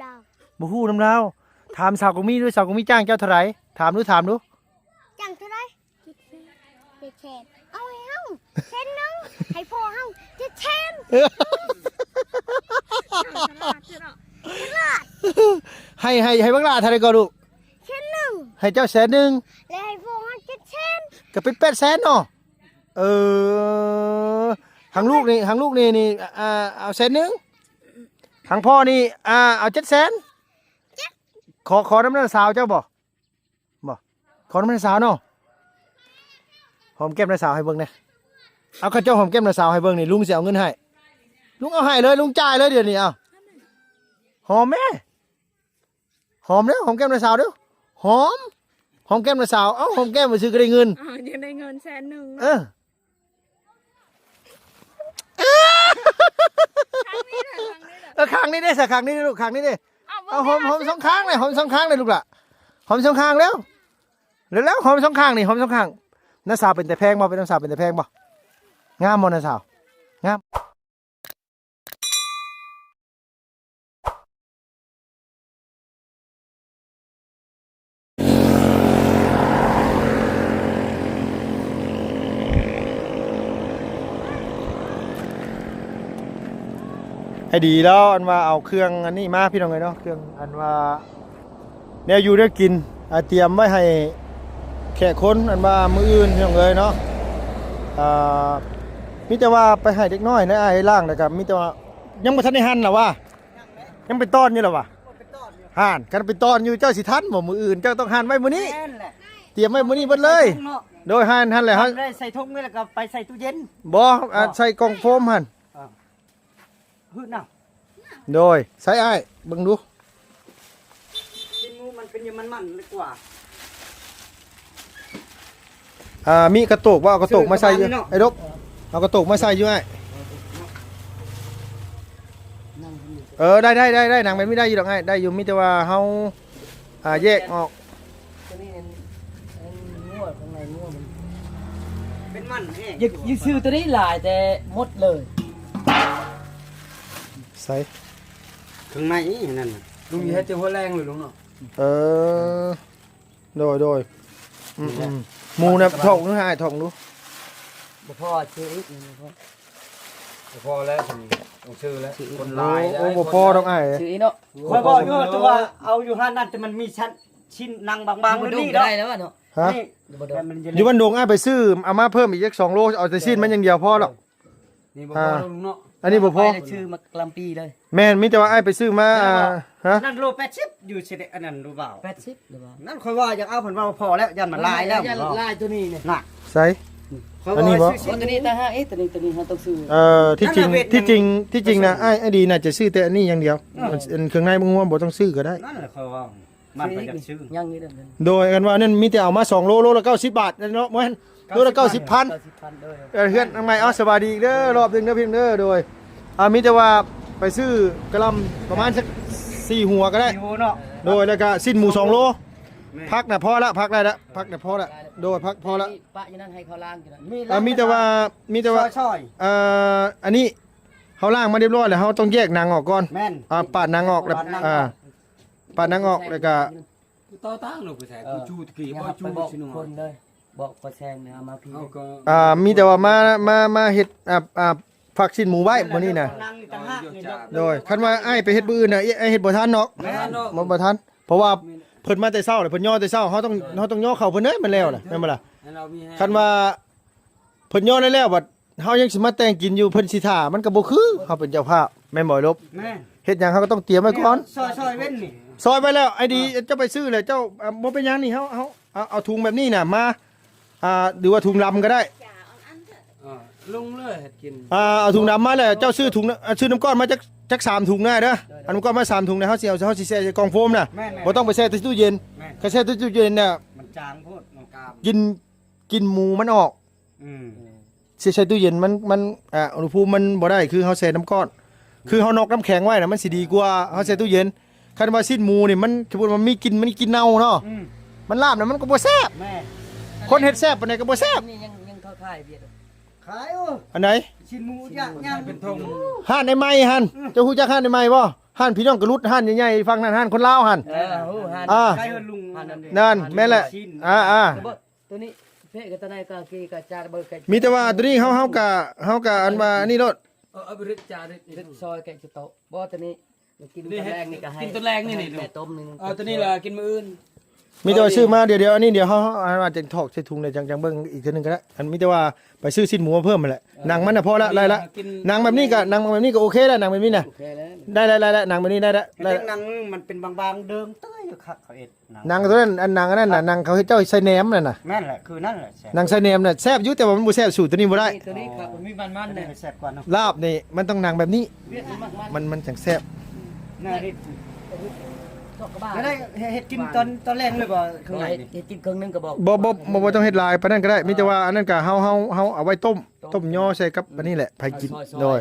ລາວ ບໍ່ຮູ້ນຳລາວ. ຖາມສາວກະມີດູ ສາວກະມີຈ້າງເຈົ້າເທົ່າໃດ? ຖາມດູ ຖາມດູ. ຈ້າງເທົ່າໃດ? ເຈັດແສນ. ເອົາໃຫ້ເຮົາແສນໜຶ່ງ ໃຫ້ພໍ່ເຮົາເຈັດແສນ. ໃຫ້ ໃຫ້ ໃຫ້ບັກຫຼ້າເທົ່າໃດກໍລູກ? ແສນໜຶ່ງ. ໃຫ້ເຈົ້າແສນໜຶ່ງ ແລະໃຫ້ພໍ່ເຮົາເຈັດແສນ ກໍເປັນແປດແສນເນາະ. ເອີ ທາງລູກນີ້ ທາງລູກນີ້ ນີ້ ອ່າ ເອົາແສນໜຶ່ງ ທາງພໍ່ນີ້ ອ່າ ເອົາເຈັດແສນ. ຂໍ ຂໍນຳນ້າສາວເຈົ້າບໍ່? ບໍ່ ຂໍນຳນ້າສາວເນາະ. ຫອມແກ້ມນ້າສາວໃຫ້ເບິ່ງແດ່. ເອົາ ຄັນເຈົ້າຫອມແກ້ມນ້າສາວໃຫ້ເບິ່ງນີ້ ລຸງຊິເອົາເງິນໃຫ້. ລຸງເອົາໃຫ້ເລີຍ ລຸງຈ່າຍເລີຍດຽວນີ້. ເອົາ ຫອມແມ້. ຫອມເດີ້ ຫອມແກ້ມນ້າສາວເດີ້. ຫອມ ຫອມແກ້ມນ້າສາວ. ເອົ້າ ຫອມແກ້ມຊື່ກໍໄດ້ເງິນ. ເອີ ຍັງໄດ້ເງິນແສນໜຶ່ງ. ເອີ ເອີ ຂ້າງນີ້ເດ້ ຂ້າງນີ້ເດ້ ເອີ ຂ້າງນີ້ເດ້ ຂ້າງນີ້ເດ້ລູກ ຂ້າງນີ້ເດ້. ເອົາ ຫອມ ຫອມສອງຂ້າງເລີຍ ຫອມສອງຂ້າງເລີຍລູກຫຼ້າ. ຫອມສອງຂ້າງເລັວ ເລັວໆ ຫອມສອງຂ້າງນີ້ ຫອມສອງຂ້າງ. ນ້າສາວເປັນຕາແພງບໍ່? ເປັນ ນ້າສາວເປັນຕາແພງບໍ່? ງາມບໍ່ນ້າສາວ? ງາມ. ໃຫ້ດີແລ້ວ ອັນວ່າເອົາເຄື່ອງອັນນີ້ມາ ພີ່ນ້ອງເອີຍເນາະ ເຄື່ອງອັນວ່າ ແນວຢູ່ແນວກິນ ອາ ຕຽມໄວ້ໃຫ້ແຂກຄົນ ອັນວ່າມື້ອື່ນ ພີ່ນ້ອງເອີຍເນາະ. ອາ ມີແຕ່ວ່າໄປໃຫ້ເດັກນ້ອຍໃນອ້າຍລ້າງ ແລ້ວກໍມີແຕ່ວ່າ ຍັງບໍ່ທັນໄດ້ຫັ່ນລະວ່າ ຍັງເປັນຕອນຢູ່ລະວ່າ. ຫັ້ນ ຄັນເປັນຕອນຢູ່ ເຈົ້າຊິທັນບໍ່? ມື້ອື່ນເຈົ້າຕ້ອງຫັ່ນໄວ້ມື້ນີ້ ແມ່ນແຫຼະ ຕຽມໄວ້ມື້ນີ້ເບິດເລີຍ. ໂດຍ ຫັ່ນ ຫັ້ນແຫຼະ ເຮົາໄດ້ໃສ່ຖົງນີ້ ແລ້ວກໍໄປໃສ່ຕູ້ເຢັນ. ບໍ່ ອາ ໃສ່ກ່ອງໂຟມຫັ້ນ. ເອີ ຫືດນະ. ໂດຍ ໃສ່ອ້າຍເບິ່ງດູ. ກິນໝູມັນເປັນຫຍັງມັນໆ ເລີຍກວ່າ. ອ່າ ມີກະໂຕກບໍ່? ເອົາກະໂຕກມາໃສ່ຢູ່ ເອົາກະໂຕກມາໃສ່ຢູ່ອ້າຍ. ເອີ ໄດ້ໆໆໆ ນັ່ງແບບນີ້ໄດ້ຢູ່ດອກອ້າຍ ໄດ້ຢູ່ ມີແຕ່ວ່າເຮົາ ອ່າ ແຍກອອກ. ຕົວນີ້ ອັນ ອັນງົວ ຂ້າງໃນງົວມັນເປັນມັນແຮງ. ຢ່າ ຢ່າຊື້ຕົວນີ້ຫຼາຍແຕ່ໝົດເລີຍ. ໃສ່ ຂ້າງໃນນັ້ນນະ ລຸງເຮັດແຕ່ຫົວແລງເລີຍລຸງເນາະ. ເອີ ໂດຍໆ ອືມໆ ໝູນະ ຖອກດູ ໃຫ້ອ້າຍຖອກດູ. ບໍ່ພໍ ຊື້ອີກ ບໍ່ພໍ ບໍ່ພໍແລ້ວ ຕ້ອງຊື້ແລ້ວ ຄົນຫຼາຍ. ໂອ້ ບໍ່ພໍດອກອ້າຍ ຊື້ອີກເນາະ. ຂ້ອຍບອກຢູ່ ແຕ່ວ່າເອົາຢູ່ຮ້ານນັ້ນ ແຕ່ມັນມີຊັ້ນ ຊິນໜັງບາງໆ ນີ້ເນາະ ໄດ້ແລ້ວເນາະ. ຮະ ຢູ່ບ້ານດົງອ້າຍໄປຊື້ເອົາມາເພີ່ມອີກຈັກສອງໂລ ເອົາແຕ່ຊີ້ນມັນຢ່າງດຽວພໍດອກ. ນີ້ບໍ່ພໍ ອ່າ ລຸງເນາະ ອັນນີ້ບໍ່ພໍ ໄປຊື້ມາກະຫຼ່ຳປີເລີຍ. ແມ່ນ ມີແຕ່ວ່າອ້າຍໄປຊື້ມາ. ຮະ ນັ້ນໂລແປດສິບ ຢູ່ຊິໄດ້ອັນນັ້ນຫຼືບໍ່? ແປດສິບຫຼືບໍ່? ນັ້ນຂ້ອຍວ່າຢາກເອົາ ເພິ່ນວ່າພໍແລ້ວ ຢ້ານມັນຫຼາຍແລ້ວ. ຢ້ານຫຼາຍ ຕົວນີ້ນີ້ ນະ ໃສ່ ຂ້ອຍວ່າ ອັນນີ້ບໍ່? ຊື້ ໂອ້ ຕົວນີ້ຕ່າງຫາກອີກ ຕົວນີ້ ຕົວນີ້ເຮົາຕ້ອງຊື້. ເອີ ທີ່ຈິງ ທີ່ຈິງ ທີ່ຈິງນະ ອ້າຍ ອ້າຍດີນະຈະຊື້ແຕ່ອັນນີ້ຢ່າງດຽວ. ອັນເຄື່ອງໃນມັນງົວບໍ່ຕ້ອງຊື້ກໍໄດ້. ນັ້ນແຫຼະຂ້ອຍວ່າ ມັນກໍຢາກຊື້ ຍັງຢູ່ເດີ. ໂດຍ ກັນວ່ານັ້ນມີແຕ່ເອົາມາສອງໂລ ໂລລະເກົ້າສິບບາດເນາະ ບໍ່ແມ່ນ ໂລລະເກົ້າສິບພັນ. ເອີ ເຮືອນຫຼັງໃໝ່ ເອົາ ສະບາຍດີອີກເດີ ຮອບໜຶ່ງເດີພີ່ນ້ອງເດີ. ໂດຍ ອ່າ ມີແຕ່ວ່າໄປຊື້ກະຫຼ່ຳປະມານສັກສີ່ຫົວກໍໄດ້ ສີ່ຫົວເນາະ. ໂດຍ ແລ້ວກະຊີ້ນໝູສອງໂລ. ແມ່ນ ຜັກນະພໍລະ ຜັກໄດ້ລະ ຜັກນະພໍລະ. ໂດຍ ຜັກພໍລະ. ປະຢູ່ນັ້ນໃຫ້ເຂົາລ້າງຢູ່ນັ້ນ. ອ່າ ມີແຕ່ວ່າ ມີແຕ່ວ່າ ເອີ ອັນນີ້ເຮົາລ້າງມາຮຽບຮ້ອຍແລ້ວ ເຮົາຕ້ອງແຍກໜັງອອກກ່ອນ. ແມ່ນ ອ່າ ປາດໜັງອອກແລ້ວ ປາດໜັງອອກ ອ່າ ປາດໜັງອອກແລ້ວກະ ຄືຕໍ່ຕ່າງເນາະ ໄປໃສ່ ເອີ ຄືຈູດຕະກີ້ ບໍ່ຈູດຊິເນາະ. ບອກພໍ່ແຊງເນາະ ເອົາມາພີ້. ອ່າ ມີແຕ່ວ່າມາ ມາ ມາເຮັດ ອ່າ ອ່າ ຝາກຊີ້ນໝູໄວ້ມື້ນີ້ນະ. ໂດຍ ຄັນວ່າອ້າຍໄປເຮັດມື້ອື່ນນະ ອ້າຍເຮັດບໍ່ທັນດອກ. ບໍ່ ບໍ່ທັນ ເພາະວ່າເພິ່ນມາແຕ່ເຊົ້າ ເພິ່ນຍໍແຕ່ເຊົ້າ ເຮົາຕ້ອງ ເຮົາຕ້ອງຍໍເຂົ້າເພິ່ນເດີ ມັນແລ້ວລະ ແມ່ນບໍ່ລະ? ຄັນວ່າເພິ່ນຍໍໄດ້ແລ້ວ ບັດ ເຮົາຍັງຊິມາແຕ່ງກິນຢູ່ ເພິ່ນຊິຖ້າ ມັນກໍບໍ່ຄືເຮົາເປັນເຈົ້າພາບ ແມ່ນບໍ່ລົບ? ແມ່ນ ເຮັດຫຍັງເຮົາກໍຕ້ອງຕຽມໄວ້ກ່ອນ. ຊອຍ ຊອຍເວັ້ນນີ້ ຊອຍໄປແລ້ວ ໄອ້ດີ ເຈົ້າໄປຊື້ແລ້ວ ເຈົ້າ ບໍ່ເປັນຫຍັງນີ້ ເຮົາ ເຮົາ ເອົາ ເອົາ ເອົາຖົງແບບນີ້ນະມາ ອ່າ ຫຼືວ່າຖົງດຳກໍໄດ້. ເອີ ລົງເລີຍເຮັດກິນ. ອ່າ ເອົາຖົງດຳມາແລ້ວ ເຈົ້າຊື້ຖົງ ຊື້ນ້ຳກ້ອນມາຈັກ ຈັກສາມຖົງນະເດີ. ເອົານ້ຳກ້ອນມາສາມຖົງນະ ເຮົາຊິເອົາ ເຮົາຊິແຊ່ໃສ່ກ່ອງໂຟມນະ. ບໍ່ຕ້ອງໄປແຊ່ໃສ່ຕູ້ເຢັນ. ຄັນແຊ່ໃສ່ຕູ້ເຢັນນະ ມັນຈາງໂພດ ມັນກາມ ກິ່ນ ກິ່ນໝູມັນອອກ. ອືມ ຊິໃສ່ຕູ້ເຢັນ ມັນ ມັນ ອ່າ ອຸນຫະພູມມັນບໍ່ໄດ້ ຄືເຮົາແຊ່ນ້ຳກ້ອນ ຄືເຮົານອກນ້ຳແຂງໄວ້ນະ ມັນຊິດີກວ່າເຮົາແຊ່ຕູ້ເຢັນ. ຄັນວ່າຊີ້ນໝູນີ້ ມັນ ສົມມຸດວ່າມີກິ່ນ ມັນກິ່ນເນົ່າເນາະ. ອືມ ມັນລາບນະ ມັນກໍບໍ່ແຊບ. ແມ່ນ ຄົນເຮັດແຊບປານໃດກໍບໍ່ແຊບ. ນີ້ຍັງ ຍັງເຂົາຂາຍວຽດ. ຂາຍ ໂອ້ ອັນໃດ? ຊີ້ນໝູ ຈາກຫຍັງ ເປັນຖົງ ຮ້ານອ້າຍໃໝ່ຫັ້ນ ເຈົ້າຮູ້ຈັກຮ້ານອ້າຍໃໝ່ບໍ່? ຮ້ານພີ່ນ້ອງກະຫຼຸດ ຮ້ານໃຫຍ່ໆ ຝັ່ງນັ້ນ ຮ້ານຄົນລາວຫັ້ນ ເອີ ຮູ້ຮ້ານ ອ່າ ຂາຍເຮືອນລຸງ ຮ້ານນັ້ນເດ້ ນັ້ນແມ່ນແຫຼະ ຊີ້ນ ອ່າໆ ໂຕນີ້ເພກະຕະໄນກະກີກະຈາດເບີກະ ມີແຕ່ວ່າໂຕນີ້ເຮົາ ເຮົາກະ ເຮົາກະອັນວ່າອັນນີ້ໂລດ ເອີ ເອົາໄປເຮັດຈານເຮັດ ເຮັດຊອຍແກະຈະໂຕະ ບໍ່ໂຕນີ້ ກິນຕອນແລງນີ້ກະໃຫ້ ກິນຕອນແລງນີ້ນີ້ ແມ່ຕົ້ມນີ້ ເອີ ໂຕນີ້ລະກິນມື້ອື່ນ ມີແຕ່ວ່າຊື້ມາ ດຽວໆ ອັນນີ້ດຽວເຮົາ ເຮົາ ເຮົາອາດຈະຖອກໃສ່ຖົງແລ້ວ ຈັ່ງ ຈັ່ງເບິ່ງອີກເທື່ອໜຶ່ງກະໄດ້ ອັນມີແຕ່ວ່າໄປຊື້ຊີ້ນໝູມາເພີ່ມຫັ້ນແຫຼະ ເອີ ໜັງມັນນະພໍລະ ໄດ້ລະ ກິນ ໜັງແບບນີ້ກະ ໜັງແບບນີ້ກະໂອເຄລະ ໜັງແບບນີ້ນະ ໂອເຄແລ້ວ ໄດ້ໆໆ ໜັງແບບນີ້ໄດ້ລະ ແຕ່ໜັງມັນເປັນບາງໆ ເດີມເຕີຍຢູ່ຄັກເຂົາເຮັດ ໜັງໂຕນັ້ນ ອັນໜັງອັນນັ້ນນະ ໜັງເຂົາເຈົ້າໃສ່ແໜມນັ້ນນະ ແມ່ນແຫຼະ ຄືນັ້ນແຫຼະ ແຊບ ໜັງໃສ່ແໜມນະແຊບຢູ່ ແຕ່ວ່າມັນບໍ່ແຊບສູ່ໂຕນີ້ບໍ່ໄດ້ ໂຕນີ້ຄັກ ມັນມີມັນໆ ໂຕນີ້ແຊບກວ່າເນາະ ລາບນີ້ມັນຕ້ອງໜັງແບບນີ້ ມັນ ມັນຈັ່ງແຊບ ໜ້າເຮັດ ແລ້ວໄດ້ເຮັດກິນຕອນ ຕອນແລງເລີຍບໍ່ ຂ້າງໃນນີ້ ເຮັດກິນເຄິ່ງໜຶ່ງກະບອກ ບໍ່ ບໍ່ ບໍ່ ບໍ່ຕ້ອງເຮັດຫຼາຍປານນັ້ນກະໄດ້ ມີແຕ່ວ່າອັນນັ້ນກະເຮົາ ເຮົາ ເຮົາເອົາໄວ້ຕົ້ມ ຕົ້ມຍໍໃສ່ກັບອັນນີ້ແຫຼະ ໃຜກິນ ໂດຍ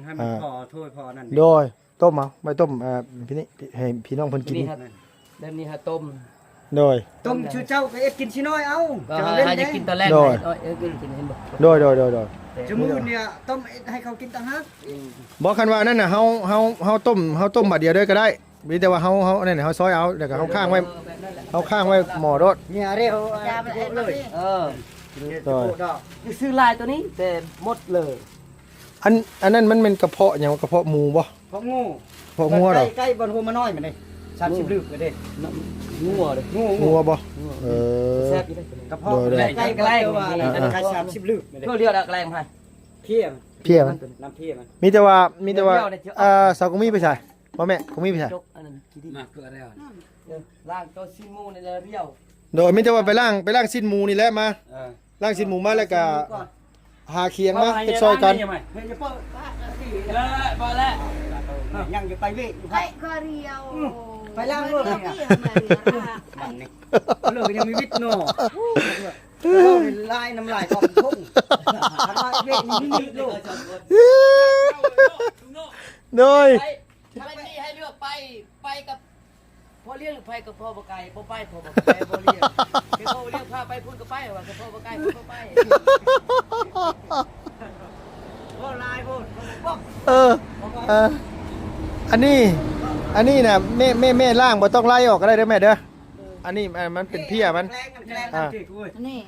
ໃຫ້ມັນພໍຖ້ວຍພໍນັ້ນ ໂດຍ ຕົ້ມເອົາ ໄວ້ຕົ້ມ ອ່າ ພີ່ນີ້ ໃຫ້ພີ່ນ້ອງເພິ່ນກິນ ແບບນີ້ຫາຕົ້ມ ໂດຍ ຕົ້ມ ຊຸເຈົ້າກະເຮັດກິນຊິນ້ອຍເອົາ ເຈົ້າເຮັດ ຢາກກິນຕອນແລງ ໂດຍ ເອີ ກິນ ກິນ ເຫັນບໍ່ ໂດຍ ໂດຍ ໂດຍ ໂດຍ ຊຸມື້ນີ້ຕົ້ມເຮັດໃຫ້ເຂົາກິນຕ່າງຫາກ ບໍ່ ຄັນວ່າອັນນັ້ນນະ ເຮົາ ເຮົາ ເຮົາຕົ້ມ ເຮົາຕົ້ມບາດດຽວເລີຍກະໄດ້ ມີແຕ່ວ່າເຮົາ ເຮົາອັນນັ້ນ ເຮົາຊອຍເອົາ ແລ້ວກະເຮົາຄ້າງໄວ້ ເຮົາຄ້າງໄວ້ໝໍ້ໂດດ ເນຍເດ້ ເຮົາ ເອີ ໂດຍ ຊື້ຫຼາຍໂຕນີ້ແຕ່ໝົດເລີຍ ອັນ ອັນນັ້ນມັນແມ່ນກະເພາະຫຍັງ ກະເພາະໝູບໍ່? ເພາະງູ ເພາະງົວເນາະ ໃກ້ ໃກ້ບ່ອນຫົວມານ້ອຍມັນເດ້ ສາມສິບ ອືມ ລຶກເດ້ ງົວເດ້ ງູ ງົວບໍ່? ເອີ ແຊບຢູ່ເດ້ ກະເພາະ ໂດຍ ໃກ້ ໃກ້ ໃກ້ ໃກ້ ສາມສິບ ລຶກເດ້ ໂຕດຽວລະແກງໃຫ້ ເພຍ ເພຍມັນ ນ້ຳເພຍມັນ ມີແຕ່ວ່າ ມີແຕ່ວ່າ ດຽວໆ ອ່າ ສາວກະມີໄປໃສ? ພໍ່ແມ່ ກະມີໄປໃສ? ຈົກອັນນັ້ນກິນ ມາເກືອແລ້ວ ເອີ ລ້າງໂຕຊີ້ນໝູນີ້ແລ້ວລຽວ ໂດຍ ມີແຕ່ວ່າໄປລ້າງ ໄປລ້າງຊີ້ນໝູນີ້ແຫຼະມາ ເອີ ລ້າງຊີ້ນໝູມາແລ້ວກະຫາຂຽງມາເຮັດຊອຍກັນ ເອີ ບໍ່ແລ້ວ ຍັງຈະໄປເວະຢູ່ ໄປກະລຽວ ອືມ ໄປລ້າງໂລດ ບັດນີ້ ເລີກຍັງມີວິດເນາະ ເວົ້າຫຼາຍນ້ຳລາຍອອກທົ່ງ ຄັນວ່າເວະນີ້ມີໂລດ ໂດຍ ໄປນີ້ໃຫ້ເລືອກໄປ ໄປກັບພໍ່ລ້ຽງ ຫຼື ໄປກັບພໍ່ບໍ່ໄກ່ ບໍ່ໄປພໍ່ບໍ່ໄກ່ ພໍ່ລ້ຽງ ແຕ່ພໍ່ລ້ຽງພາໄປພຸ້ນກະໄປ ວ່າແຕ່ພໍ່ບໍ່ໄກ່ບໍ່ໄປ ເວົ້າຫຼາຍໂພດ ເອີ ເອີ ອັນນີ້ ອັນນີ້ນະ ແມ່ ແມ່ ແມ່ລ້າງບໍ່ຕ້ອງໄລ່ອອກກະໄດ້ເດີແມ່ເດີ ອັນນີ້ ອັນ ມັນເປັນເພຍມັນ ແກງ ແກງ ອ່າ ອັນນີ້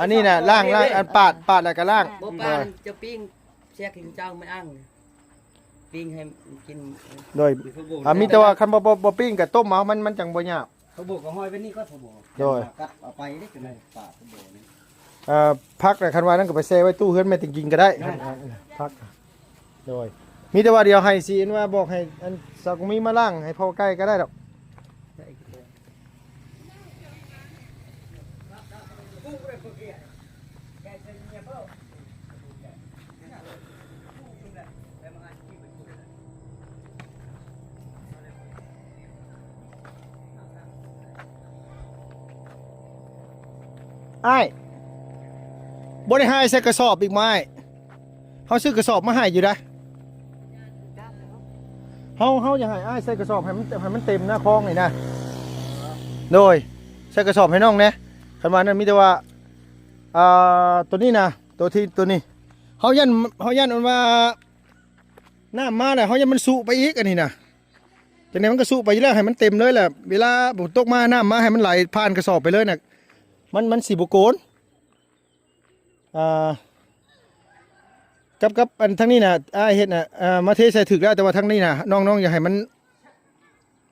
ອັນນີ້ນະ ລ້າງ ລ້າງ ອັນປາດ ປາດແລ້ວກະລ້າງ ບໍ່ປາດ ໂດຍ ຈະປີ້ງ ແຊກຂິງເຈົ້າໄມ່ອັງ ປີ້ງໃຫ້ກິນ ໂດຍ ອ່າ ມີແຕ່ວ່າຄັນບໍ່ ບໍ່ ບໍ່ປີ້ງກະຕົ້ມເອົາ ມັນ ມັນຈັ່ງບໍ່ຫຍາບ ຜັກບົວກະຫ້ອຍໄວ້ນີ້ກ່ອນ ຜັກບົວ ໂດຍ ກັດເອົາໄປເດ້ ຈັ່ງໃດປາຜັກບົວນີ້ ເອີ ຜັກນະ ຄັນວ່ານັ້ນກະໄປແຊ່ໄວ້ຕູ້ເຮືອນແມ່ຕິງກິນກະໄດ້ ຜັກ ໂດຍ ມີແຕ່ວ່າດຽວໃຫ້ຊິອັນວ່າບອກໃຫ້ອັນສາວກະມີມາລ້າງໃຫ້ພໍ່ໄກ່ກະໄດ້ດອກ ອ້າຍ ບໍ່ໄດ້ຫາຍໃສ່ກະສອບອີກບໍ່ອ້າຍ? ເຮົາຊື້ກະສອບມາໃຫ້ຢູ່ໃດ໋ ເຮົາ ເຮົາຢາກໃຫ້ອ້າຍໃສ່ກະສອບໃຫ້ມັນ ໃຫ້ມັນເຕັມນະ ຄອງນີ້ນະ ໂດຍ ໃສ່ກະສອບໃຫ້ນ້ອງແດ່ ຄັນວ່ານັ້ນມີແຕ່ວ່າ ອ່າ ໂຕນີ້ນະ ໂຕທີ່ ໂຕນີ້ ເຮົາຢ້ານ ເຮົາຢ້ານອັນວ່າ ນ້ຳມາແລ້ວ ເຮົາຢ້ານມັນຊຸໄປອີກ ອັນນີ້ນະ ຈັ່ງໃດມັນກະຊຸໄປຢູ່ແລ້ວ ໃຫ້ມັນເຕັມເລີຍແຫຼະ ເວລາຝົນຕົກມາ ນ້ຳມາ ໃຫ້ມັນໄຫຼຜ່ານກະສອບໄປເລີຍນະ ມັນ ມັນຊິບໍ່ໂກນ ອ່າ ກັບ ກັບອັນທາງນີ້ນະ ອ້າຍເຮັດນະ ເອີ ມາເທໃສ່ຖືກແລ້ວ ແຕ່ວ່າທາງນີ້ນະ ນ້ອງ ນ້ອງຢາກໃຫ້ມັນ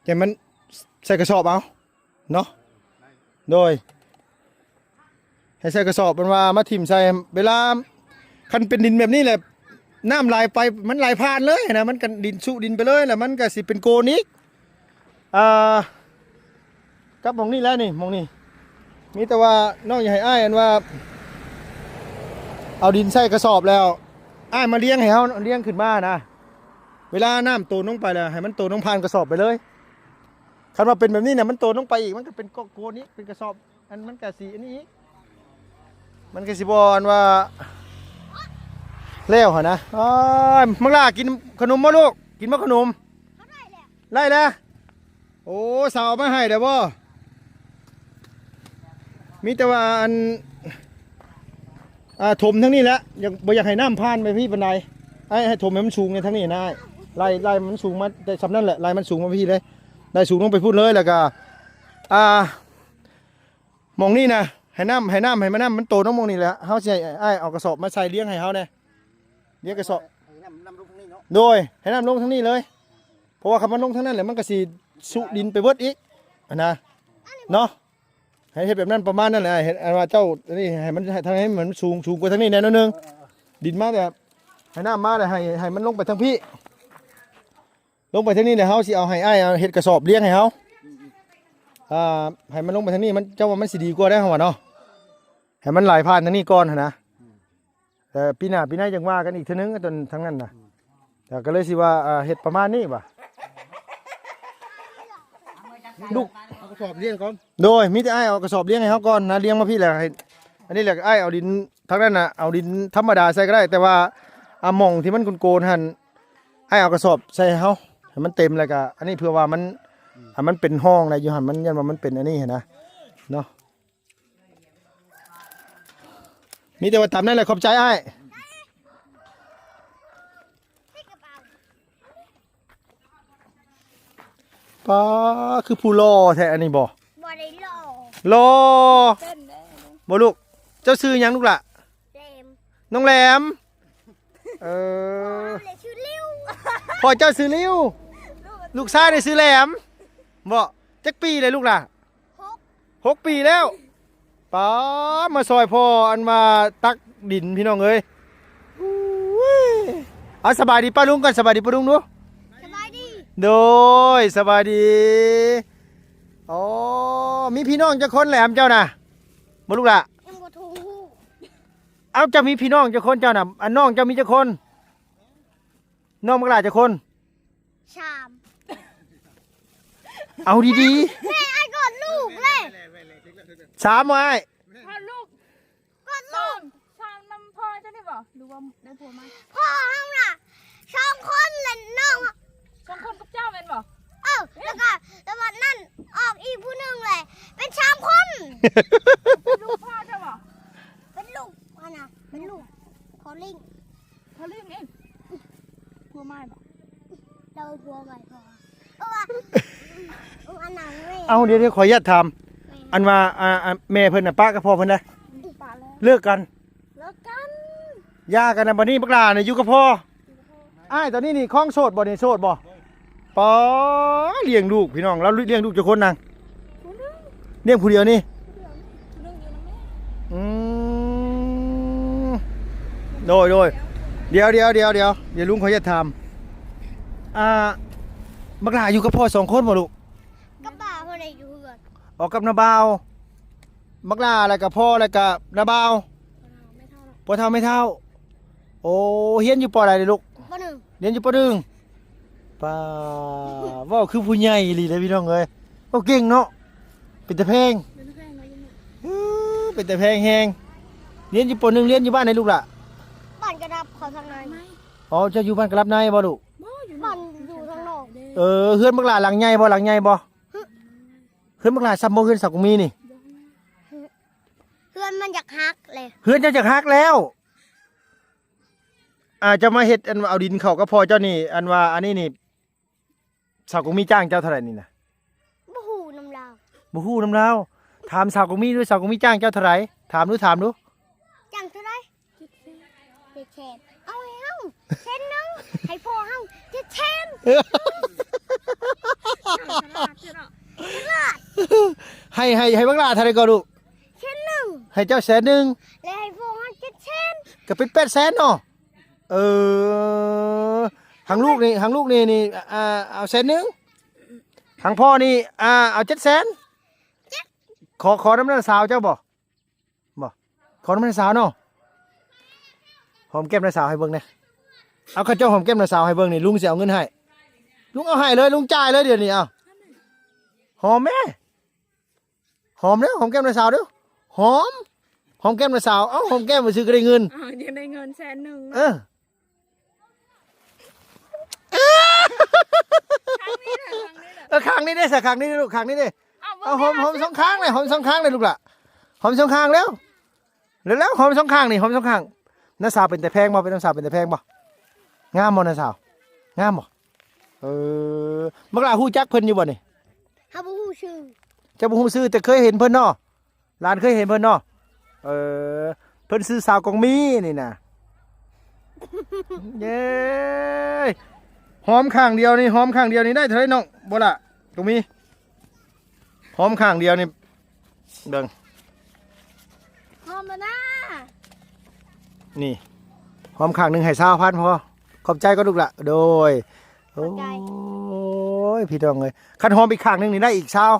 ໃຫ້ມັນໃສ່ກະສອບເອົາເນາະ ໂດຍ ໃຫ້ໃສ່ກະສອບ ມັນວ່າມາຖິ້ມໃສ່ ເວລາ ຄັນເປັນດິນແບບນີ້ແຫຼະ ນ້ຳໄຫຼໄປ ມັນໄຫຼຜ່ານເລີຍນະ ມັນກະດິນຊຸດິນໄປເລີຍ ແລ້ວມັນກະຊິເປັນໂກນອີກ ອ່າ ກັບໝ່ອງນີ້ແຫຼະນີ້ ໝ່ອງນີ້ ມີແຕ່ວ່ານ້ອງຢາກໃຫ້ອ້າຍອັນວ່າ ເອົາດິນໃສ່ກະສອບແລ້ວ ອ້າຍມາລຽງໃຫ້ເຮົາ ລຽງຂຶ້ນມານະ ເວລານ້ຳໂຕນລົງໄປແລ້ວ ໃຫ້ມັນໂຕນລົງຜ່ານກະສອບໄປເລີຍ ຄັນວ່າເປັນແບບນີ້ນະ ມັນໂຕນລົງໄປອີກ ມັນກະເປັນໂກນອີກ ເປັນກະສອບ ອັນ ມັນກະຊິອັນນີ້ອີກ ມັນກະຊິບໍ່ອັນວ່າ ແລ້ວຫັ້ນນະ ອ້າຍ ບັກຫຼ້າກິນຂະໜົມບໍ່ລູກ? ກິນບໍ່ຂະໜົມ? ໄດ້ແລ້ວ ໂອ້ ສາວເອົາມາໃຫ້ແລ້ວບໍ່? ມີແຕ່ວ່າອັນ ອ່າ ຖົມທາງນີ້ແຫຼະ ຢາກ ບໍ່ຢາກໃຫ້ນ້ຳຜ່ານໄປພີ້ປານໃດ. ໃຫ້ ໃຫ້ຖົມໃຫ້ມັນສູງໃນທາງນີ້ນະ ອ້າຍ ໄລ່ ໄລ່ມັນສູງມາແຕ່ສ່ຳນັ້ນແຫຼະ ໄລ່ມັນສູງມາພີ້ເລີຍ ໄລ່ສູງລົງໄປພຸ້ນເລີຍ. ແລ້ວກໍ ອ່າ ໝ່ອງນີ້ນະ ໃຫ້ນ້ຳ ໃຫ້ນ້ຳ ໃຫ້ມັນ ນ້ຳມັນໂຕນຳໝ່ອງນີ້ແຫຼະ. ເຮົາຊິໃຫ້ອ້າຍເອົາກະສອບມາໃສ່ລຽງໃຫ້ເຮົາແດ່ ລຽງກະສອບ ໃຫ້ນ້ຳ ນ້ຳລົງທາງນີ້ເນາະ. ໂດຍ ໃຫ້ນ້ຳລົງທາງນີ້ເລີຍ ເພາະວ່າຄັນມັນລົງທາງນັ້ນແຫຼະ ມັນກໍຊິຊຸດິນໄປເບິດອີກຫັ້ນນະ ເນາະ. ໃຫ້ເຮັດແບບນັ້ນ ປະມານນັ້ນແຫຼະ ເຮັດອັນວ່າເຈົ້ານີ້ ໃຫ້ມັນ ໃຫ້ທາງໃຫ້ມັນສູງ ສູງກວ່າທາງນີ້ແດ່ໜ້ອຍໜຶ່ງ. ເອີໆໆ ດິນມາແບບ ໃຫ້ນ້ຳມາແລ້ວ ໃຫ້ ໃຫ້ມັນລົງໄປທາງພີ້ ລົງໄປທາງນີ້ແລ້ວ ເຮົາຊິເອົາໃຫ້ອ້າຍເອົາເຮັດກະສອບລຽງໃຫ້ເຮົາ. ອ່າ ໃຫ້ມັນລົງໄປທາງນີ້ ມັນ ເຈົ້າວ່າມັນຊິດີກວ່າໄດ໋ ເຮົາວ່າເນາະ ໃຫ້ມັນໄຫຼຜ່ານທາງນີ້ກ່ອນຫັ້ນນະ. ແຕ່ປີໜ້າປີໃນຈັ່ງວ່າກັນອີກເທື່ອໜຶ່ງ ຕອນທາງນັ້ນນະ. ແຕ່ກໍເລີຍຊິວ່າ ອ່າ ເຮັດປະມານນີ້ວ່າ ລູກ ເອົາກະສອບລຽງກ່ອນ. ໂດຍ ມີແຕ່ອ້າຍເອົາກະສອບລຽງໃຫ້ເຮົາກ່ອນນະ ລຽງມາພີ້ແຫຼະ ໃຫ້ ອັນນີ້ແຫຼະ ອ້າຍເອົາດິນທາງນັ້ນນະ ເອົາດິນທຳມະດາໃສ່ກໍໄດ້ ແຕ່ວ່າ ອ່າ ໝ່ອງທີ່ມັນໂກນໆຫັ້ນ ອ້າຍເອົາກະສອບໃສ່ໃຫ້ເຮົາ ໃຫ້ມັນເຕັມ ແລ້ວກໍ ອັນນີ້ເພື່ອວ່າມັນ ອ່າ ມັນເປັນຮ່ອງນະ ຢູ່ຫັ້ນມັນ ຢ້ານວ່າມັນເປັນອັນນີ້ຫັ້ນນະ ເນາະ. ມີແຕ່ວ່າຕາມນັ້ນແຫຼະ ຂອບໃຈອ້າຍ. ປ້າ ຄືຜູ້ຫຼໍ່ແທ້ອັນນີ້ບໍ່? ບໍ່ໄດ້ຫຼໍ່ ຫຼໍ່ ເປັນເດ້ ບໍ່ລູກ? ເຈົ້າຊື່ຫຍັງລູກຫຼະ? ແຫຼມ ນ້ອງແຫຼມ. ເອີ ພໍ່ເຈົ້າຊື່ລິ້ວ ພໍ່ເຈົ້າຊື່ລິ້ວ ລູກຊາຍນີ້ຊື່ແຫຼມ ບໍ່? ຈັກປີແລ້ວລູກຫຼະ? ຫົກ ຫົກປີແລ້ວ. ປ້າ ມາຊ່ອຍພໍ່ອັນວ່າຕັກດິນພີ່ນ້ອງເອີຍ. ເອົາ ສະບາຍດີປ້າລຸງກ່ອນ ສະບາຍດີປ້າລຸງດູ. ສະບາຍດີ ໂດຍ ສະບາຍດີ. ອໍ ມີພີ່ນ້ອງຈັກຄົນແຫຼມເຈົ້ານະ? ບໍ່ລູກຫຼະ? ຍັງບໍ່ຮູ້. ເອົາ ເຈົ້າມີພີ່ນ້ອງຈັກຄົນເຈົ້ານະ? ອັນນ້ອງເຈົ້າມີຈັກຄົນ? ນ້ອງບັກຫຼ້າຈັກຄົນ? ສາມ. ເອົາດີໆ ແມ່ ອ້າຍກອດລູກເລີຍ. ສາມບໍ່ອ້າຍ? ກອດລູກ ກອດລູກ. ສາມນຳພໍ່ເຈົ້ານີ້ບໍ່ ຫຼືວ່າໄດ້ຜົວໃໝ່? ພໍ່ເຮົານະ ສອງຄົນ ແລະນ້ອງ ສອງຄົນກັບເຈົ້າແມ່ນບໍ່? ເອີ ແລ້ວກໍ ແລ້ວບັດນັ້ນອອກອີກຜູ້ໜຶ່ງແຫຼະ ເປັນສາມຄົນ. ເປັນລູກພໍ່ເຈົ້າບໍ່? ເປັນລູກຫັ້ນນະ ເປັນລູກພໍ່ລິ້ງ. ເຂົາຫຼິ້ນເອງ ຜົວໃໝ່ບໍ່? ເຈົ້າຜົວໃໝ່ພໍ ເພາະວ່າ ເອົາ ອັນນັ້ນແມ່ ເອົາ ດຽວ ດຽວ ຂໍອະນຸຍາດຖາມ ແມ່ ອັນວ່າ ອ່າ ອ່າ ແມ່ເພິ່ນນະປະກັບພໍ່ເພິ່ນໄດ໋? ປະແລ້ວ ເລີກກັນ ເລີກກັນ ຢ່າກັນນະ. ບັດນີ້ບັກຫຼ້ານີ້ຢູ່ກັບພໍ່ ຢູ່ກັບພໍ່. ອ້າຍຕອນນີ້ນີ້ຄອງໂສດບໍ່ນີ້? ໂສດບໍ່? ປະ ລ້ຽງລູກພີ່ນ້ອງ ລາວລ້ຽງລູກຈັກຄົນນາງ? ຜູ້ໜຶ່ງ ລ້ຽງຜູ້ດຽວນີ້? ຜູ້ດຽວນີ້ ຜູ້ໜຶ່ງຢູ່ນຳແມ່. ອືມ ໂດຍ ໂດຍ ດຽວ ດຽວ ດຽວ ດຽວ ດຽວລຸງຂໍຢາກຖາມ ອ່າ ບັກຫຼ້າຢູ່ກັບພໍ່ສອງຄົນບໍ່ລູກ? ກັບບ່າວ ຜູ້ໃດຢູ່ເຮືອນ? ອໍ ກັບນ້າບ່າວ ບັກຫຼ້າ ແລ້ວກໍພໍ່ ແລ້ວກໍນ້າບ່າວ ພໍ່ເຖົ້າແມ່ເຖົ້າ. ໂອ້ ຮຽນຢູ່ ປໍ ໃດເດລູກ? ປໍໜຶ່ງ ຮຽນຢູ່ ປໍໜຶ່ງ. ປ້າ ເວົ້າຄືຜູ້ໃຫຍ່ອີ່ຫຼີເດ້ພີ່ນ້ອງເອີຍ ເວົ້າເກັ່ງເນາະ ເປັນຕາແພງ ເປັນຕາແພງເນາະ ເປັນຕາແພງແຮງ. ຮຽນຢູ່ ປໍໜຶ່ງ ຮຽນຢູ່ບ້ານໃດລູກຫຼ້າ? ບ້ານກະດັບເຂົາທາງໃນ. ອໍ ເຈົ້າຢູ່ບ້ານກະດັບໃນບໍ່ລູກ? ບໍ່ ຢູ່ ບ້ານຢູ່ທາງນອກ. ເອີ ເຮືອນບັກຫຼ້າຫຼັງໃຫຍ່ບໍ່? ຫຼັງໃຫຍ່ບໍ່? ເຮືອນບັກຫຼ້າຊ່ຳບໍ່ ເຮືອນສາວກົງມີນີ້? ເຮືອນມັນຢາກຫັກແຫຼະ ເຮືອນເຈົ້າຢາກຫັກແລ້ວ. ອ່າ ເຈົ້າມາເຮັດອັນວ່າເອົາດິນເຂົ້າກັບພໍ່ເຈົ້ານີ້ ອັນວ່າອັນນີ້ນີ້ ສາວກົງມີຈ້າງເຈົ້າເທົ່າໃດນີ້ນະ? ບໍ່ຮູ້ນຳລາວ ບໍ່ຮູ້ນຳລາວ. ຖາມສາວກົງມີດູ ສາວກົງມີຈ້າງເຈົ້າເທົ່າໃດ? ຖາມດູ ຖາມດູ ຈ້າງເທົ່າໃດ? ເຈັດແສນ ເຈັດແສນ ເອົາໃຫ້ເຮົາແສນໜຶ່ງ ໃຫ້ພໍ່ເຮົາເຈັດແສນ. ສະຫຼາດ ສະຫຼາດ ໃຫ້ ໃຫ້ ໃຫ້ບັກຫຼ້າເທົ່າໃດກໍລູກ? ແສນໜຶ່ງ ໃຫ້ເຈົ້າແສນໜຶ່ງ ແລະໃຫ້ພໍ່ເຮົາເຈັດແສນ ກໍເປັນແປດແສນເນາະ. ເອີ ທາງລູກນີ້ ທາງລູກນີ້ນີ້ ອ່າ ເອົາແສນໜຶ່ງ ທາງພໍ່ນີ້ ອ່າ ເອົາເຈັດແສນ. ເຈັດ ຂໍ ຂໍນຳນ້າສາວເຈົ້າບໍ່? ບໍ່ ຂໍນຳນ້າສາວເນາະ. ຫອມແກ້ມນ້າສາວໃຫ້ເບິ່ງແດ່. ເອົາ ເຂົາເຈົ້າຫອມແກ້ມນ້າສາວໃຫ້ເບິ່ງນີ້ ລຸງຊິເອົາເງິນໃຫ້. ລຸງເອົາໃຫ້ເລີຍ ລຸງຈ່າຍເລີຍດຽວນີ້. ເອົາ ຫອມແມ້. ຫອມເດີ້ ຫອມແກ້ມນ້າສາວເດີ້. ຫອມ ຫອມແກ້ມນ້າສາວ. ເອົ້າ ຫອມແກ້ມຊື່ກໍໄດ້ເງິນ. ເອີ ຍັງໄດ້ເງິນແສນໜຶ່ງ. ເອີ ເອີ ຂ້າງນີ້ເດ້ ຂ້າງນີ້ເດ້ລູກ ຂ້າງນີ້ເດ້. ເອົາ ຫອມ ຫອມສອງຂ້າງເລີຍ ຫອມສອງຂ້າງເລີຍລູກຫຼ້າ ຫອມສອງຂ້າງເລັວ. ແລ້ວໆ ຫອມສອງຂ້າງນີ້ ຫອມສອງຂ້າງ. ນ້າສາວເປັນຕາແພງບໍ່? ເປັນ ນ້າສາວເປັນຕາແພງບໍ່? ງາມບໍ່ນ້າສາວ? ງາມບໍ່? ເອີ ບັກຫຼ້າຮູ້ຈັກເພິ່ນຢູ່ບໍ່ນີ້? ເຮົາບໍ່ຮູ້ຊື່. ເຈົ້າບໍ່ຮູ້ຊື່ ແຕ່ເຄີຍເຫັນເພິ່ນເນາະ? ຫຼານເຄີຍເຫັນເພິ່ນເນາະ? ເອີ ເພິ່ນຊື່ສາວກອງມີນີ້ນະ. ເຢ້ ຫອມຂ້າງດຽວນີ້ ຫອມຂ້າງດຽວນີ້ໄດ້ເທົ່າໃດນ້ອງ? ບໍ່ລະ ກອງມີ ຫອມຂ້າງດຽວນີ້ ເບິ່ງ ຫອມແລ້ວນະ. ນີ້ ຫອມຂ້າງໜຶ່ງໃຫ້ຊາວພັນພໍ. ຂອບໃຈກ່ອນລູກຫຼ້າ. ໂດຍ ຂອບໃຈ. ໂອ້ຍ ພີ່ນ້ອງເອີຍ ຄັນຫອມອີກຂ້າງໜຶ່ງນີ້ໄດ້ອີກຊາວ.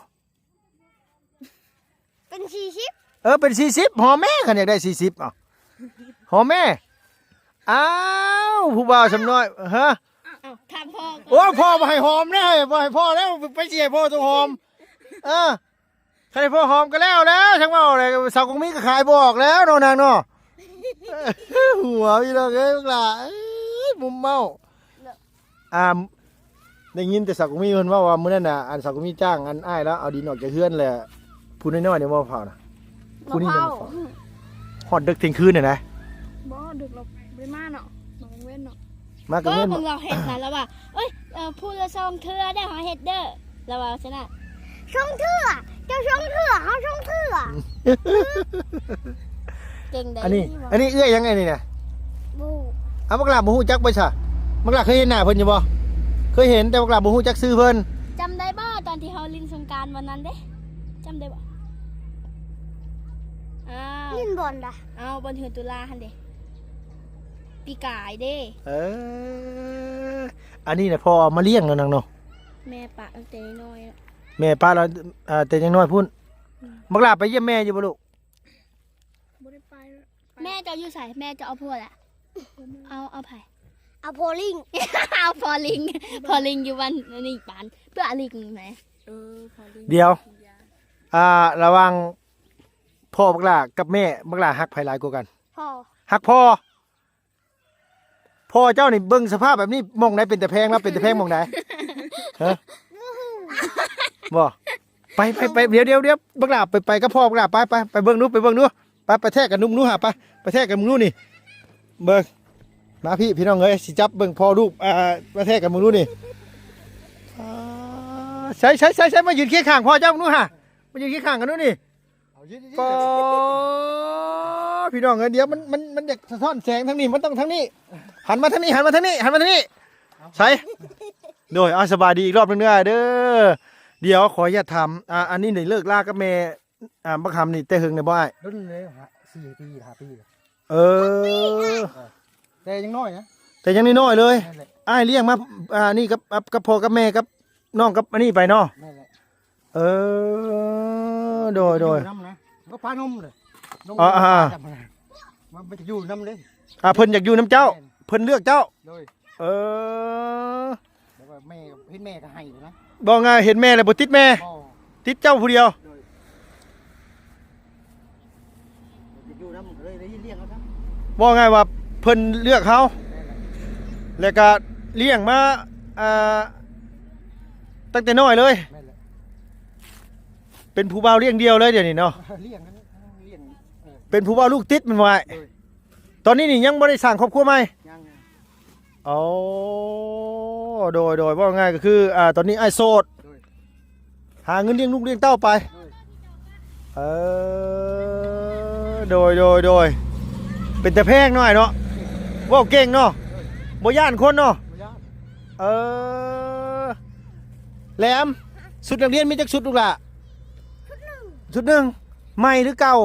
ເປັນສີ່ສິບ. ເອີ ເປັນສີ່ສິບ ຫອມແມ້ ຄັນຢາກໄດ້ສີ່ສິບ ເອົາ ຫອມແມ້. ອ້າວ ຜູ້ບ່າວຊຳນ້ອຍ ຮະ? ເອົ້າ ຖາມພໍ່ກ່ອນ. ໂອ້ຍ ພໍ່ບໍ່ໃຫ້ຫອມເດ້ ບໍ່ໃຫ້ພໍ່ແລ້ວ ໄປຊິໃຫ້ພໍ່ຕົວຫອມ. ເອີ ຄັນໃຫ້ພໍ່ຫອມກໍແລ້ວແລ້ວ ຈັ່ງເວົ້າແຫຼະ ສາວກອງມີກໍຂາຍບໍ່ອອກແລ້ວເນາະນາງເນາະ. ຫົວ ພີ່ນ້ອງເອີຍ ບັກຫຼ້າເອີຍ ມຸມເມົ້າ. ອ່າ ໄດ້ຍິນແຕ່ສາວກະມີເພິ່ນເວົ້າວ່າ ມື້ນັ້ນນະ ອັນສາວກະມີຈ້າງອັນອ້າຍລາວເອົາດິນອອກຈາກເຮືອນ ແລ້ວຜູ້ນ້ອຍໆນີ້ມາເຜົານະ. ຜູ້ນີ້ມາເຜົາ ຮອດດຶກທ່ຽງຄືນນີ້ນະ. ບໍ່ ດຶກລາວບໍ່ໄດ້ມາເນາະ ມາກາງເວັນເນາະ. ມາກາງເວັນ ເບິ່ງລາວເຮັດນະ ລາວວ່າ ເອີຍ ເອີ ຜູ້ລະສອງເທື່ອເດີ ເຮົາເຮັດເດີ ລາວວ່າຊັ້ນນະ. ສອງເທື່ອ ເຈົ້າສອງເທື່ອ ເຮົາສອງເທື່ອ. ເກັ່ງໄດ໋. ອັນນີ້ ອັນນີ້ເອື້ອຍຫຍັງອັນນີ້ນະ? ບໍ່ຮູ້. ເອົາ ບັກຫຼ້າບໍ່ຮູ້ຈັກບໍ່ຊະ? ບັກຫຼ້າເຄີຍເຫັນໜ້າເພິ່ນຢູ່ບໍ່? ເຄີຍເຫັນ ແຕ່ບັກຫຼ້າບໍ່ຮູ້ຈັກຊື່ເພິ່ນ. ຈຳໄດ້ບໍ່ ຕອນທີ່ເຮົາຫຼິ້ນສົງການວັນນັ້ນເດ້ ຈຳໄດ້ບໍ່? ອ້າວ ຫຼິ້ນບ່ອນໃດ? ເອົາ ບ່ອນເຮືອນຕຸລາຫັ້ນເດ້ ປີກາຍເດ້. ເອີ ອັນນີ້ນະ ພໍ່ເອົາມາລ້ຽງເນາະນາງເນາະ. ແມ່ປະຕັ້ງແຕ່ນ້ອຍ ແມ່ປະລາວ ເອີ ແຕ່ຍັງນ້ອຍພຸ້ນ. ອືມ ບັກຫຼ້າໄປຢ້ຽມແມ່ຢູ່ບໍ່ລູກ? ບໍ່ໄດ້ໄປ. ແມ່ເຈົ້າຢູ່ໃສ? ແມ່ເຈົ້າເອົາຜົວແລ້ວ? ເອົາ ເອົາໃຜ? ເອົາພໍ່ລິງ ເອົາພໍ່ລິງ ພໍ່ລິງຢູ່ບ້ານນີ້ປານ ເພື່ອລິງແໝ. ເອີ ພໍ່ລິງ ດຽວ ກິນຢາ. ອ່າ ລະຫວ່າງພໍ່ບັກຫຼ້າກັບແມ່ບັກຫຼ້າຮັກໃຜຫຼາຍກວ່າກັນ? ພໍ່. ຮັກພໍ່. ພໍ່ເຈົ້ານີ້ເບິ່ງສະພາບແບບນີ້ ໝ່ອງໃດເປັນຕາແພງ ລາວເປັນຕາແພງໝ່ອງໃດ? ຮະ? ບໍ່ຮູ້. ບໍ່? ໄປ ໄປ ໄປ ດຽວ ດຽວ ດຽວ ບັກຫຼ້າໄປ ໄປກັບພໍ່ບັກຫຼ້າ ໄປ ໄປ ໄປເບິ່ງດູ ໄປເບິ່ງດູ ໄປ ໄປແທກກັນເບິ່ງດູຫາ ໄປ ໄປແທກກັນເບິ່ງດູນີ້ ເບິ່ງ ມາພີ່ ພີ່ນ້ອງເອີຍ ຊິຈັບເບິ່ງພໍ່ລູກ ອ່າ ມາແທກກັນເບິ່ງດູນີ້. ອ່າ ໃສ ໃສ ໃສ ໃສ ມາຢືນຄຽງຂ້າງພໍ່ເຈົ້າເບິ່ງດູຫາ ມາຢືນຄຽງຂ້າງກັນດູນີ້. ເອົາ ຍືດໆ ກໍ ພີ່ນ້ອງເອີຍ ດຽວມັນ ມັນ ມັນຢາກສະທ້ອນແສງທາງນີ້ ມັນຕ້ອງທາງນີ້ ຫັນມາທາງນີ້ ຫັນມາທາງນີ້ ຫັນມາທາງນີ້. ເອົາ ໃສ ໂດຍ ເອົາ ສະບາຍດີອີກລອບໜຶ່ງເດີອ້າຍເດີ. ດຽວຂໍອະນຸຍາດຖາມ ອ່າ ອັນນີ້ໄດ້ເລີກລາກັບແມ່ ອ່າ ບັກຫຳນີ້ແຕ່ເຫິງແລ້ວບໍ່ອ້າຍ? ດົນແລ້ວ ຫ້າ ສີ່ປີ ຫ້າປີແລ້ວ. ເອີ ແຕ່ຍັງນ້ອຍນະ ແຕ່ຍັງນ້ອຍໆເລີຍ. ນັ້ນແຫຼະ ອ້າຍລ້ຽງມາ ອ່າ ນີ້ກັບ ກັບ ກັບພໍ່ກັບແມ່ກັບນ້ອງກັບອັນນີ້ໄປເນາະ. ນັ້ນແຫຼະ. ເອີ ໂດຍ ໂດຍ ມັນກໍຢູ່ນຳນະ ມັນກໍປານົມເດ້. ອ່າ ອ່າ ມັນ ມັນຈະຢູ່ນຳເດ້. ອ່າ ເພິ່ນຢາກຢູ່ນຳເຈົ້າ ແມ່ນ ເພິ່ນເລືອກເຈົ້າ. ໂດຍ. ເອີ ແບບວ່າແມ່ ເຫັນແມ່ກໍໃຫ້ນະ ເວົ້າງ່າຍເຫັນແມ່ແລ້ວບໍ່ຕິດແມ່ ບໍ່ ຕິດເຈົ້າຜູ້ດຽວ. ໂດຍ. ຢູ່ນຳ ເລີຍໄດ້ລ້ຽງເອົາຊະ ເວົ້າງ່າຍວ່າເພິ່ນເລືອກເຮົາ ແມ່ນແຫຼະ ແລ້ວກະລ້ຽງມາ ອ່າ ຕັ້ງແຕ່ນ້ອຍເລີຍ. ແມ່ນແຫຼະ. ເປັນຜູ້ບ່າວລ້ຽງດ່ຽວເລີຍດຽວນີ້ເນາະ. ລ້ຽງ ລ້ຽງ ເອີ ເປັນຜູ້ບ່າວລູກຕິດແມ່ນບໍ່ອ້າຍ? ໂດຍ. ຕອນນີ້ນີ້ຍັງບໍ່ໄດ້ສ້າງຄອບຄົວໃໝ່? ຍັງ. ອໍ ໂດຍ ໂດຍ ເວົ້າງ່າຍກໍຄື ອ່າ ຕອນນີ້ອ້າຍໂສດ ໂດຍ ຫາເງິນລ້ຽງລູກລ້ຽງເຕົ້າໄປ. ໂດຍ. ເອີ ໂດຍ ໂດຍ ໂດຍ ເປັນຕາແພງເນາະອ້າຍເນາະ ເວົ້າເກັ່ງເນາະ. ໂດຍ. ບໍ່ຢ້ານຄົນເນາະ. ບໍ່ຢ້ານ. ເອີ ແຫຼມ ຊຸດນັກຮຽນມີຈັກຊຸດລູກຫຼ້າ? ຊຸດໜຶ່ງ. ໃໝ່ຫຼືເກົ່າ? ເ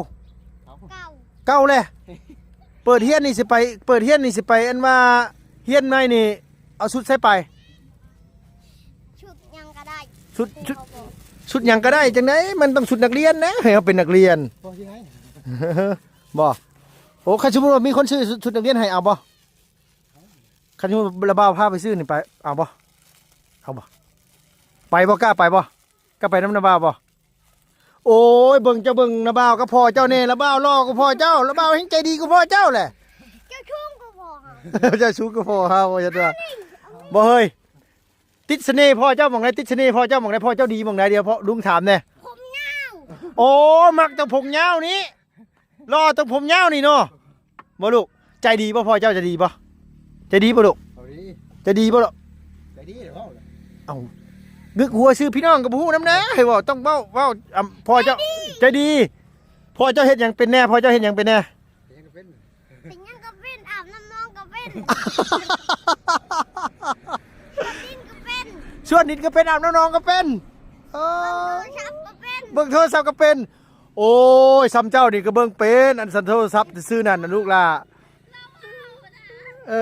ກົ່າ. ເກົ່າແຫຼະ. ເປີດຮຽນນີ້ຊິໄປ ເປີດຮຽນນີ້ຊິໄປ ອັນວ່າຮຽນໃໝ່ນີ້ ເອົາຊຸດໃສໄປ? ຊຸດຫຍັງກໍໄດ້ ຊຸດ ຊຸດ ຊຸດຫຍັງກໍໄດ້ຈັ່ງໃດ? ມັນຕ້ອງຊຸດນັກຮຽນນະ ໃຫ້ເຮົາເປັນນັກຮຽນ. ບໍ່ຊິໃຫ້ ບໍ່? ໂອ້ ຄັນສົມມຸດວ່າມີຄົນຊື້ຊຸດ ຊຸດນັກຮຽນໃຫ້ ເອົາບໍ່? ຄັນສົມມຸດລະບ່າວພາໄປຊື້ນີ້ ໄປ ເອົາບໍ່? ເອົາບໍ່? ໄປບໍ່? ກ້າໄປບໍ່? ກ້າໄປນຳນ້າບ່າວບໍ່? ໂອ້ຍ ເບິ່ງ ເຈົ້າເບິ່ງນ້າບ່າວກັບພໍ່ເຈົ້າແດ່ ລະບ່າວຫຼໍ່ກວ່າພໍ່ເຈົ້າ ລະບ່າວແຮ່ງໃຈດີກວ່າພໍ່ເຈົ້າແຫຼະ. ເຈົ້າສູງກວ່າພໍ່ເຮົາ ເຈົ້າສູງກວ່າພໍ່ເຮົາ ວ່າຊັ້ນວ່າ. ບໍ່ເຮີ້ຍ ຕິດສະເໜ່ພໍ່ເຈົ້າໝ່ອງໃດ? ຕິດສະເໜ່ພໍ່ເຈົ້າໝ່ອງໃດ? ພໍ່ເຈົ້າດີໝ່ອງໃດ? ດຽວພໍ່ລຸງຖາມແດ່. ຜົມຍາວ. ໂອ້ ມັກແຕ່ຜົມຍາວນີ້. ຫຼໍ່ ຕ້ອງຜົມຍາວນີ້ເນາະ ບໍ່ລູກ? ໃຈດີບໍ່? ພໍ່ເຈົ້າໃຈດີບໍ່? ໃຈດີບໍ່ລູກ? ເອົາດີ ໃຈດີບໍ່ລູກ? ໃຈດີເດ້ ເວົ້າເລີຍ ເອົ້າ ກຶກຫົວຊື່ພີ່ນ້ອງກໍບໍ່ຮູ້ນຳແດ່ ໃຫ້ເວົ້າ ຕ້ອງເວົ້າ ເວົ້າ ອຳ ພໍ່ເຈົ້າໃຈດີ ໃຈດີ ພໍ່ເຈົ້າເຮັດຫຍັງເປັນແດ່? ພໍ່ເຈົ້າເຮັດຫຍັງເປັນແດ່? ເຮັດຫຍັງກໍເປັນ ເປັນຫຍັງກໍເປັນ ອາບນ້ຳນອງກໍເປັນ ຊວນດິນກໍເປັນ ຊວນດິນກໍເປັນ ອາບນ້ຳນອງກໍເປັນ ເອີ ເບິ່ງໂທລະສັບກໍເປັນ ເບິ່ງໂທລະສັບກໍເປັນ. ໂອ້ຍ ຊ່ຳເຈົ້ານີ້ກໍເບິ່ງເປັນ ອັນຊັ້ນໂທລະສັບຊື່ນັ້ນນະລູກຫຼ້າ ເອີ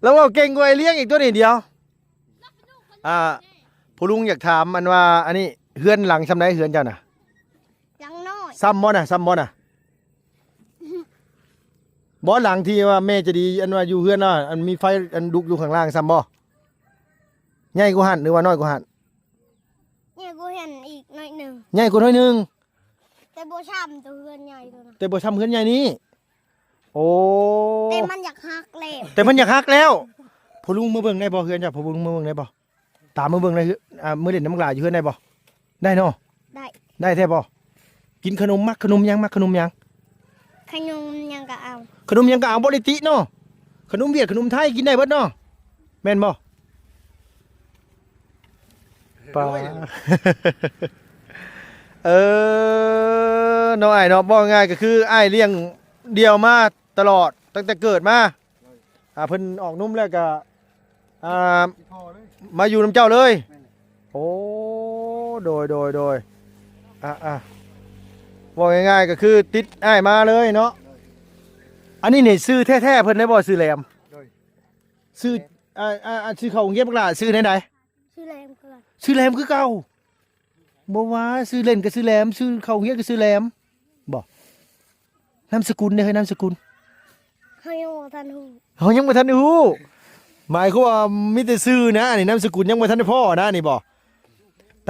ລາວເວົ້າເກັ່ງກວ່າອ້າຍລ້ຽງອີກຕົວນີ້. ດຽວ ອ່າ ພໍ່ລຸງຢາກຖາມ ອັນວ່າ ອັນນີ້ ເຮືອນຫຼັງຊ່ຳໃດ ເຮືອນເຈົ້ານະ? ຫຼັງນ້ອຍ ຊ່ຳບໍ່ນະ? ຊ່ຳບໍ່ນະ? ບໍ່ ຫຼັງທີ່ວ່າແມ່ໃຈດີ ອັນວ່າຢູ່ເຮືອນລະ ອັນມີໄຟ ອັນດຸກຢູ່ຂ້າງລ່າງ ຊ່ຳບໍ່? ໃຫຍ່ກວ່າຫັ້ນ ຫຼືວ່ານ້ອຍກວ່າຫັ້ນ? ໃຫຍ່ກວ່າຫັ້ນອີກໜ້ອຍໜຶ່ງ ໃຫຍ່ກວ່າໜ້ອຍໜຶ່ງ ແຕ່ບໍ່ຊ່ຳໂຕເຮືອນໃຫຍ່ໂຕນັ້ນ ແຕ່ບໍ່ຊ່ຳເຮືອນໃຫຍ່ນີ້. ໂອ້ ແຕ່ມັນຢາກຫັກແລ້ວ ແຕ່ມັນຢາກຫັກແລ້ວ. ພໍ່ລຸງມາເບິ່ງໄດ້ບໍ່ ເຮືອນເຈົ້າ? ພໍ່ລຸງມາເບິ່ງໄດ້ບໍ່? ຕາມມາເບິ່ງໄດ້ ອ່າ ມາຫຼິ້ນນຳບັກຫຼ້າຢູ່ເຮືອນໄດ້ບໍ່? ໄດ້ເນາະ ໄດ້ ໄດ້ແທ້ບໍ່? ກິນຂະໜົມ ມັກຂະໜົມຫຍັງ? ມັກຂະໜົມຫຍັງ? ຂະໜົມຫຍັງກໍເອົາ ຂະໜົມຫຍັງກໍເອົາ ບໍ່ໄດ້ຕິເນາະ. ຂະໜົມຫວຽດ ຂະໜົມໄທ ກິນໄດ້ເບິດເນາະ ແມ່ນບໍ່? ປາ ເອີ ເນາະອ້າຍເນາະ ເວົ້າງ່າຍກໍຄືອ້າຍລ້ຽງດ່ຽວມາຕະຫຼອດ ຕັ້ງແຕ່ເກີດມາ ອ່າ ເພິ່ນອອກນົມແລ້ວກໍ ອ່າ ມາຢູ່ນຳເຈົ້າເລີຍ. ແມ່ນແຫຼະ ໂອ້ ໂດຍ ໂດຍ ໂດຍ ອ່າ ອ່າ ເວົ້າງ່າຍໆກໍຄືຕິດອ້າຍມາເລີຍເນາະ. ໂດຍ ອັນນີ້ນີ້ຊື່ແທ້ໆເພິ່ນເລີຍບໍ່? ຊື່ແຫຼມ ໂດຍ ຊື່ ແຫຼມ ອ່າ ອ່າ ອ່າ ຊື່ເຂົ້າໂຮງຮຽນບັກຫຼ້າ ຊື່ແນວໃດ? ຊື່ແຫຼມຄືກັນ ຊື່ແຫຼມຄືເກົ່າ. ບໍ່ວ່າຊື່ເລ່ນກໍຊື່ແຫຼມ ຊື່ເຂົ້າໂຮງຮຽນກໍຊື່ແຫຼມບໍ່? ນາມສະກຸນເດ້ ນາມສະກຸນ? ເຮົາຍັງບໍ່ທັນຮູ້ ເຮົາຍັງບໍ່ທັນໄດ້ຮູ້. ໝາຍຄວາມວ່າມີແຕ່ຊື່ນະ ອັນນີ້ນາມສະກຸນຍັງບໍ່ທັນໄດ້ພໍ້ນະ ນີ້ບໍ່?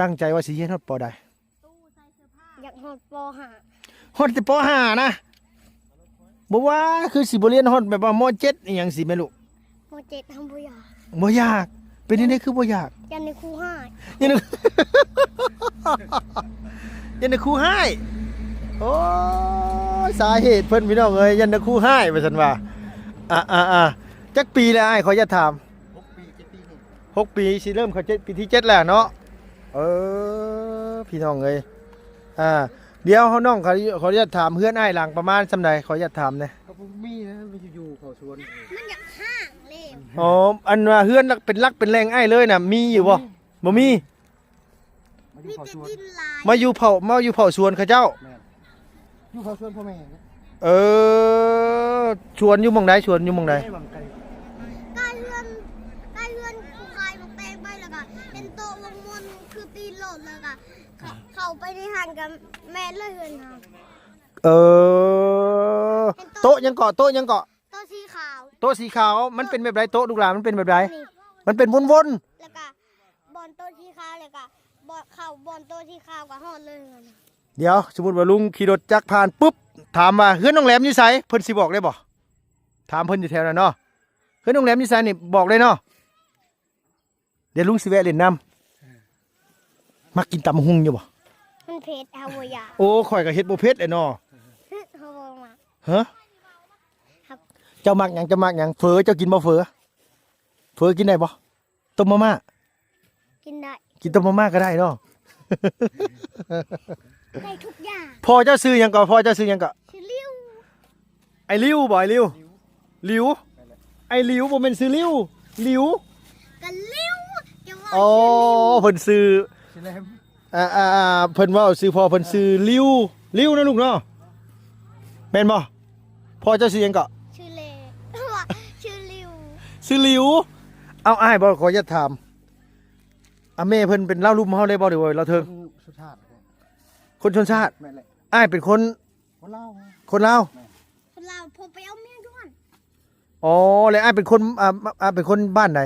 ຕັ້ງໃຈວ່າຊິຮຽນຮອດ ປ.ໃດ? ຢາກຮອດ ປ.ຫ້າ ຮອດແຕ່ ປ.ຫ້າ ນະ? ບໍ່ວ່າຄືຊິບໍ່ຮຽນຮອດແບບວ່າ ມ.ເຈັດ ອີ່ຫຍັງຊີ້ແມ່ລູກ? ມ.ເຈັດ ເຮົາບໍ່ຢາກ ບໍ່ຢາກ. ເປັນຈັ່ງໃດຄືບໍ່ຢາກ? ຢ້ານແຕ່ຄູຮ້າຍ ຢ້ານແຕ່ ຢ້ານແຕ່ຄູຮ້າຍ. ໂອ້ຍ ສາເຫດເພິ່ນພີ່ນ້ອງເອີຍ ຢ້ານແຕ່ຄູຮ້າຍວ່າຊັ້ນວ່າ. ອ່າໆໆ ຈັກປີແລ້ວອ້າຍ ຂໍຢາກຖາມ? ຫົກປີ ເຈັດປີນີ້ ຫົກປີ ຊິເລີ່ມເຂົ້າເຈັດ ປີທີເຈັດແລ້ວເນາະ. ເອີ ພີ່ນ້ອງເອີຍ ອ່າ ດຽວເຮົາ ນ້ອງ ຂໍ ຂໍອະນຸຍາດຖາມ ເຮືອນອ້າຍຫຼັງປະມານສ່ຳໃດ? ຂໍອະນຸຍາດຖາມແດ່. ກໍບໍ່ມີນະ ມັນຢູ່ເຂົ້າສວນ ມັນຢາກຮ້າງເລີຍ. ອໍ ອັນວ່າເຮືອນຫຼັກ ເປັນຫຼັກເປັນແຫຼ່ງອ້າຍເລີຍນະ ມີຢູ່ບໍ່? ບໍ່ມີ ບໍ່ມີ ມາຢູ່ເຂົ້າສວນ ມີແຕ່ດິນຫຼາຍ ມາຢູ່ເຜົ່າ ມາຢູ່ເຜົ່າສວນເຂົາເຈົ້າ. ແມ່ນ ຢູ່ເຂົ້າສວນພໍ່ແມ່. ເອີ ສວນຢູ່ໝ່ອງໃດ? ສວນຢູ່ໝ່ອງໃດ? ໃກ້ຫວ່າງໄກ ໃກ້ເຮືອນ ໃກ້ເຮືອນຜູ້ຂາຍໝາກແຕງໄປ ແລ້ວກໍເຫັນໂຕະມ່ວນໆ ຄືຕີນໂລດ ແລ້ວກໍເຂົ້າ ເຂົ້າໄປໃນຫັ້ນກໍແມ່ນເລີຍເຮືອນເຮົາ. ເອີ ເຫັນໂຕະ ໂຕະຫຍັງເກາະ? ໂຕະຫຍັງເກາະ? ໂຕະສີຂາວ ໂຕະສີຂາວ. ມັນເປັນແບບໃດ? ໂຕະລູກຫຼານມັນເປັນແບບໃດ? ນີ້ ມັນເປັນວົນໆ ແລ້ວກໍບ່ອນໂຕະສີຂາວ ແລ້ວກໍບ່ອນເຂົ້າບ່ອນໂຕະສີຂາວກໍຮອດເລີຍ. ດຽວ ສົມມຸດວ່າລຸງຂີ່ລົດຈັກຜ່ານປຶບ ຖາມວ່າ ເຮືອນນ້ອງແຫຼມຢູ່ໃສ? ເພິ່ນຊິບອກໄດ້ບໍ່? ຖາມເພິ່ນຢູ່ແຖວນັ້ນເນາະ ເຮືອນນ້ອງແຫຼມຢູ່ໃສນີ້ ບອກໄດ້ເນາະ. ດຽວລຸງຊິແວະຫຼິ້ນນຳ. ມັກກິນຕຳບັກຫຸ່ງຢູ່ບໍ່? ມັນເຜັດ ເຮົາບໍ່ຢາກ. ໂອ້ ຂ້ອຍກໍເຮັດບໍ່ເຜັດແຫຼະເນາະ. ເຮົາບໍ່ມັກ. ຮະ? ເຈົ້າມັກຫຍັງ? ເຈົ້າມັກຫຍັງ? ເຝີ ເຈົ້າກິນບໍ່ເຝີ? ເຝີກິນໄດ້ບໍ່? ຕົ້ມມາມ່າ? ກິນໄດ້. ກິນຕົ້ມມາມ່າກໍໄດ້ເນາະ. ໄດ້ທຸກຢ່າງ. ພໍ່ເຈົ້າຊື່ຫຍັງເກາະ? ພໍ່ເຈົ້າຊື່ຫຍັງເກາະ? ຊື່ລິວ. ໄອ້ລິວບໍ່? ໄອ້ລິວ. ລິວ. ໄອ້ລິວ ບໍ່ແມ່ນຊື່ລິວ ລິວ ກະລິວ ຈະວ່າ ອໍ ຊື່ລິວ ເພິ່ນຊື່ ຊື່ແຫຼມ ອ່າ ອ່າ ອ່າ ເພິ່ນເວົ້າຊື່ພໍ່ເພິ່ນຊື່ລິວ ລິວນະລູກເນາະ ແມ່ນບໍ່? ພໍ່ເຈົ້າຊື່ຫຍັງເກາະ? ຊື່ເລ ວ່າຊື່ລິວ ຊື່ລິວ. ເອົາ ອ້າຍບໍ່ ຂໍຢາກຖາມ ອາ ແມ່ເພິ່ນເປັນລາວລຸ່ມເຮົາເລີຍບໍ່ ຫຼືວ່າລາວເທິງ? ຄົນຊົນຊາດ ຄົນຊົນຊາດ. ແມ່ນແຫຼະ. ອ້າຍເປັນຄົນ ຄົນລາວ ຄົນລາວ. ແມ່ນ ຄົນລາວ. ພໍ່ໄປເອົາເມຍຢູ່ຫັ້ນ. ອໍ ແລ້ວອ້າຍເປັນຄົນ ອ່າ ອ່າ ເປັນຄົນບ້ານໃດ?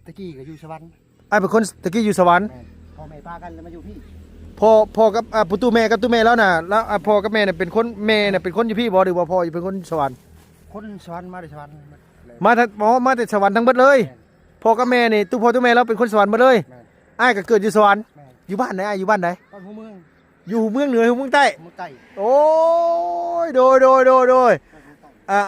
ແຕ່ກີ້ກໍຢູ່ສະຫວັນ. ອ້າຍເປັນຄົນ ແຕ່ກີ້ຢູ່ສະຫວັນ. ແມ່ນ ພໍ່ແມ່ປະກັນແລ້ວມາຢູ່ພີ້. ພໍ່ ພໍ່ກັບ ອ່າ ປູ່ແມ່ກັບຕູ້ແມ່ລາວນະ ລາວ ອ່າ ພໍ່ກັບແມ່ນະເປັນຄົນ ແມ່ນະເປັນຄົນຢູ່ພີ້ບໍ່ ຫຼືວ່າພໍ່ເປັນຄົນສະຫວັນ? ຄົນສະຫວັນ ມາແຕ່ສະຫວັນ ມາແຕ່ ອໍ ມາແຕ່ສະຫວັນທັງເບິດເລີຍ. ແມ່ນ ພໍ່ກັບແມ່ນີ້ ຕູ້ພໍ່ຕູ້ແມ່ລາວເປັນຄົນສະຫວັນເບິດເລີຍ. ແມ່ນ ອ້າຍກໍເກີດຢູ່ສະຫວັນ. ແມ່ນ ຢູ່ບ້ານໃດ? ອ້າຍຢູ່ບ້ານໃດ? ບ້ານຫົວເມືອງ. ຢູ່ເມືອງເໜືອ ຢູ່ເມືອງໃຕ້? ເມືອງໃຕ້. ໂອ້ຍ ໂດຍ ໂດຍ ໂດຍ ໂດຍ. ເມືອງໃຕ້. ອ່າ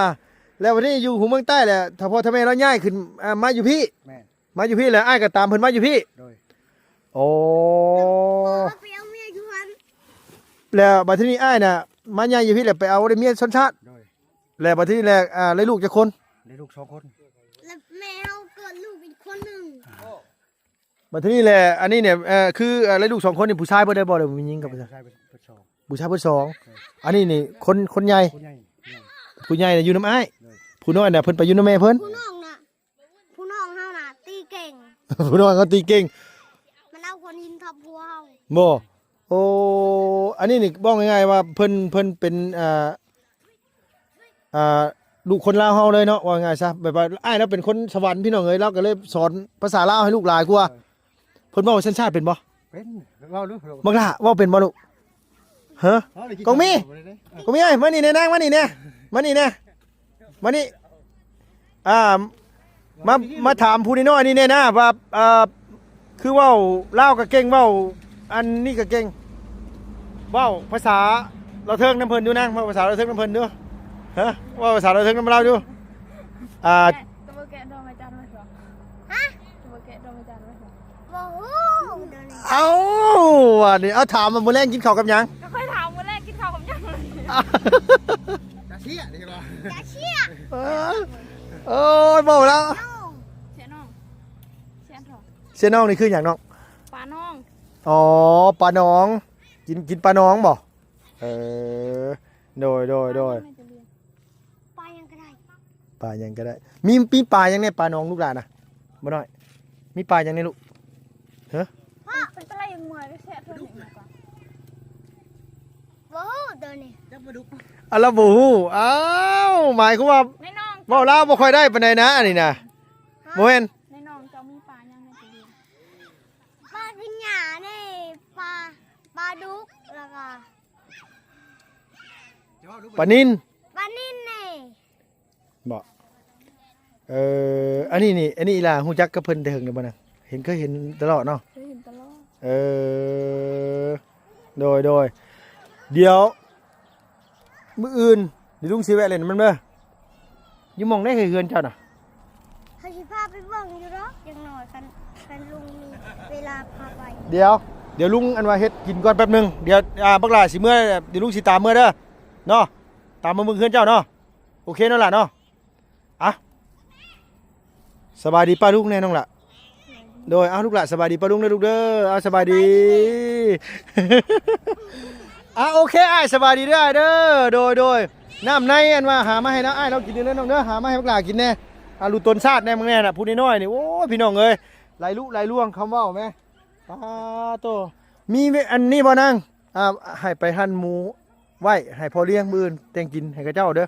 ໆໆໆ ແລ້ວບັດນີ້ຢູ່ເມືອງໃຕ້ແຫຼະ ຖ້າພໍ່ຖ້າແມ່ລາວຍ້າຍຂຶ້ນ ອ່າ ມາຢູ່ພີ້? ແມ່ນ. ມາຢູ່ພີ້ແລ້ວ ອ້າຍກໍຕາມເພິ່ນມາຢູ່ພີ້? ໂດຍ. ໂອ້ ໄປເອົາເມຍຢູ່ຫັ້ນ. ແລ້ວບັດທີນີ້ອ້າຍນະ ມາໃຫຍ່ຢູ່ພີ້ແລ້ວ ໄປເອົາໄດ້ເມຍຊົນຊາດ? ໂດຍ. ແລ້ວບັດທີນີ້ແຫຼະ ອ່າ ໄດ້ລູກຈັກຄົນ? ໄດ້ລູກສອງຄົນ. ແລ້ວແມ່ເຮົາເກີດລູກອີກຄົນໜຶ່ງ. ບັດທີນີ້ແຫຼະ ອັນນີ້ເນຍ ເອີ ຄື ເອີ ໄດ້ລູກສອງຄົນນີ້ ຜູ້ຊາຍເບິດເລີຍບໍ່ ຫຼືມີຍິງກັບຜູ້ຊາຍ? ຜູ້ຊາຍເບິດ ເບິດສອງ. ຜູ້ຊາຍເບິດສອງ. ໂດຍ. ອັນນີ້ນີ້ຄົນ ຄົນໃຫຍ່? ຄົນໃຫຍ່. ຜູ້ໃຫຍ່ນະຢູ່ນຳອ້າຍ. ໂດຍ. ຜູ້ນ້ອຍນະເພິ່ນໄປຢູ່ນຳແມ່ເພິ່ນ? ຜູ້ນ້ອງນະ ຜູ້ນ້ອງເຮົານະຕີເກັ່ງ. ຜູ້ນ້ອງເຮົາຕີເກັ່ງ. ມັນເອົາໂຂດຫີນທັບຫົວເຮົາ. ບໍ່? ໂອ້ ອັນນີ້ນີ້ເວົ້າງ່າຍໆວ່າເພິ່ນ ເພິ່ນເປັນ ອ່າ ອ່າ ລູກຄົນລາວເຮົາເລີຍເນາະ ເວົ້າງ່າຍຊະ ແບບວ່າອ້າຍລາວເປັນຄົນສະຫວັນ ພີ່ນ້ອງເອີຍ ລາວກໍເລີຍສອນພາສາລາວໃຫ້ລູກຫຼາຍກວ່າ. ເອີ ເພິ່ນເວົ້າສັນຊາດເປັນບໍ່? ເປັນ. ເວົ້າດູ. ບັກຫຼ້າເວົ້າເປັນບໍ່ລູກ? ຮະ? ເວົ້າໄດ້ກິນ ກົງມີ ເຂົ້າບໍ່ໄດ້ເດ້. ເອີ ກົງມີເອີຍ ມານີ້ແດ່ນາງ ມານີ້ແດ່ ມານີ້ແດ່ ມານີ້. ອ່າ ມາ ມາຖາມຜູ້ນ້ອຍໆນີ້ແດ່ນະວ່າ ອ່າ ຄືເວົ້າລາວກໍເກັ່ງ ເວົ້າອັນນີ້ກໍເກັ່ງ ເວົ້າພາສາລາວເທິງນຳເພິ່ນດູນາງ ເວົ້າພາສາລາວເທິງນຳເພິ່ນດູ. ຮະ? ເວົ້າພາສາລາວເທິງນຳລາວດູ. ອ່າ ຕະບໍ່ແກະດອງອາຈານໄວ້ບໍ່? ຮະ? ຕະບໍ່ແກະດອງອາຈານໄວ້ບໍ່? ບໍ່ຮູ້ດອກນີ້. ເອົ້າ ບາດນີ້ ເອົາ ຖາມວ່າມື້ແລງກິນເຂົ້າກັບຫຍັງ? ກໍຄ່ອຍຖາມມື້ແລງກິນເຂົ້າກັບຫຍັງ. ຈາເຊຍ ຈາເຊຍ. ເອີ ໂອ້ຍ ເວົ້າແລ້ວ. ເຊຍໜອງ ເຊຍໜອງ. ເຊຍໜອງນີ້ຄືຫຍັງນ້ອງ? ປາໜອງ. ອໍ ປາໜອງ. ກິນ ກິນປາໜອງບໍ່? ເອີ ໂດຍ ໂດຍ ໂດຍ. ປາຫຍັງກໍໄດ້ ປາຫຍັງກໍໄດ້. ມີ ມີປາຫຍັງແດ່ປາໜອງລູກຫຼານນະ? ບໍ່ນ້ອຍ ມີປາຫຍັງແດ່ລູກ? ຮະ? ປາ ເປັນປາໄຫຼເມື່ອຍແຊະເທື່ອນີ້. ບໍ່ຮູ້ໂຕນີ້ ຈັກປາດຸກ. ອ່າ ລາວບໍ່ຮູ້. ອ້າວ ໝາຍຄວາມວ່າ ໃນໜອງ ເວົ້າລາວບໍ່ຄ່ອຍໄດ້ປານໃດນະ ອັນນີ້ນະ. ຮະ? ບໍ່ແມ່ນ ໃນໜອງເຈົ້າມີປາຫຍັງແດ່? ປາກິນຫຍ້ານີ້ ປາ ປາດຸກ ແລ້ວກໍ ປານິນ ປານິນນີ້. ບໍ່ ເອີ ອັນນີ້ນີ້ ອັນນີ້ອີ່ຫຼ້າຮູ້ຈັກກັບເພິ່ນແຕ່ເຫິງແລ້ວບໍ່ນະ? ເຫັນ ເຄີຍເຫັນຕະຫຼອດເນາະ? ເຄີຍເຫັນຕະຫຼອດ. ເອີ ໂດຍ ໂດຍ. ດຽວມື້ອື່ນ ດຽວລຸງຊິແວະຫຼິ້ນນຳເດີ. ຢູ່ໝ່ອງໃດເຮີຍ ເຮືອນເຈົ້ານະ? ເຮົາຊິພາໄປເບິ່ງຢູ່ດອກ ຢ່າງໜ້ອຍຄັນ ຄັນລຸງມີເວລາພາໄປ. ດຽວ ດຽວລຸງ ອັນວ່າເຮັດກິນກ່ອນແປັບໜຶ່ງ. ດຽວ ອ່າ ບັກຫຼ້າຊິເມືອ ດຽວລຸງຊິຕາມເມືອເດີ ເນາະ. ຕາມມາເບິ່ງເຮືອນເຈົ້າເນາະ. ໂອເຄເນາະຫຼ້າເນາະ. ອ່ະ ສະບາຍດີປ້າລຸງແດ່ນ້ອງຫຼ້າ. ໂດຍ ເອົາ ລູກຫຼ້າ ສະບາຍດີປ້າລຸງເດີລູກເດີ. ເອົາ ສະບາຍດີ. ສະບາຍດີ. ອ່ະ ໂອເຄ ອ້າຍ ສະບາຍດີເດີອ້າຍເດີ. ໂດຍ ໂດຍ. ນ້ຳໃນ ອັນວ່າຫາມາໃຫ້ລາວ ອ້າຍລາວກິນເດີນ້ອງເດີ. ຫາມາໃຫ້ບັກຫຼ້າກິນແດ່. ອ່ະ ລູກຕົນຊາດແດ່ ມຶງແດ່ນະ ຜູ້ນ້ອຍໆນີ້. ໂອ້ຍ ພີ່ນ້ອງເອີຍ ຫຼາຍລຸຫຼາຍລວງ ຄຳເວົ້າແມ. ປາໂຕ ມີອັນນີ້ບໍ່ນາງ? ອ່າ ໃຫ້ໄປຫັ່ນໝູໄວ້ໃຫ້ພໍ່ລ້ຽງ ມື້ອື່ນແຕ່ງກິນໃຫ້ເຂົາເຈົ້າເດີ.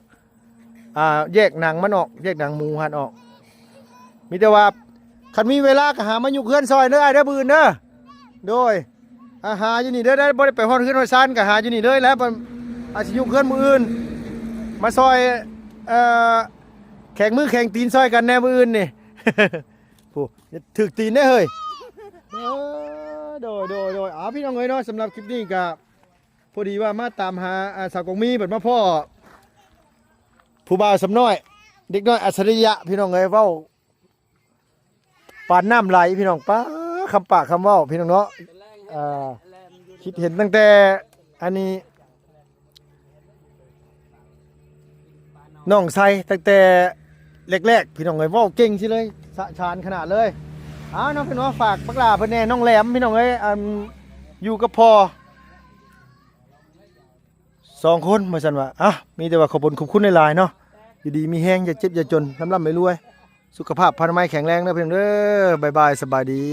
ອ່າ ແຍກໜັງມັນອອກ ແຍກໜັງໝູຫັ້ນອອກ. ມີແຕ່ວ່າຄັນມີເວລາກໍຫາມາຍຸກເຮືອນຊ່ອຍເດີອ້າຍເດີ ມື້ອື່ນເດີ. ໂດຍ ອ່າ ຫາຢູ່ນີ້ເດີ ໄດ້ ບໍ່ໄດ້ໄປຮອດເຮືອນຮອດຊານ ກໍຫາຢູ່ນີ້ເລີຍແຫຼະ. ອາດຊິຍຸກເຮືອນມື້ອື່ນ ມາຊ່ອຍ ເອີ ແຂງມືແຂງຕີນຊ່ອຍກັນແດ່ມື້ອື່ນນີ້. ຜູ້ຖືກຕີນເດ້ເຮີ້ຍ. ເອີ ໂດຍ ໂດຍ ໂດຍ. ເອົາ ພີ່ນ້ອງເອີຍເນາະ ສຳລັບຄລິບນີ້ກະພໍດີວ່າມາຕາມຫາ ອ່າ ສາວກອງມີ ບັດມາພໍ້ຜູ້ບ່າວຊຳນ້ອຍ ເດັກນ້ອຍອັດສະລິຍະ ພີ່ນ້ອງເອີຍ. ເວົ້າປານນ້ຳໄຫຼ ພີ່ນ້ອງ ປາ ຄຳປາກຄຳເວົ້າ ພີ່ນ້ອງເນາະ. ເອີ ຄິດເຫັນຕັ້ງແຕ່ອັນນີ້ ນ້ອງໄຊຕັ້ງແຕ່ແລກໆ ພີ່ນ້ອງເອີຍ ເວົ້າເກັ່ງຊິເລີຍ ສະ ສານຂະໜາດເລີຍ. ອ້າວ ນ້ອງເພິ່ນວ່າຝາກບັກຫຼ້າເພິ່ນແດ່ ນ້ອງແຫຼມ ພີ່ນ້ອງເອີຍ ອັນ ຢູ່ກັບພໍ່ສອງຄົນ ວ່າຊັ້ນວ່າ. ອ່ະ ມີແຕ່ວ່າຂອບຄຸນ ຂອບຄຸນຫຼາຍໆເນາະ ຢູ່ດີມີແຮງ ຢ່າເຈັບຢ່າຈົນ ລ່ຳໆລວຍໆ ສຸຂະພາບພະນາໄມແຂງແຮງເດີ ພີ່ນ້ອງເດີ. ບາຍບາຍ ສະບາຍດີ.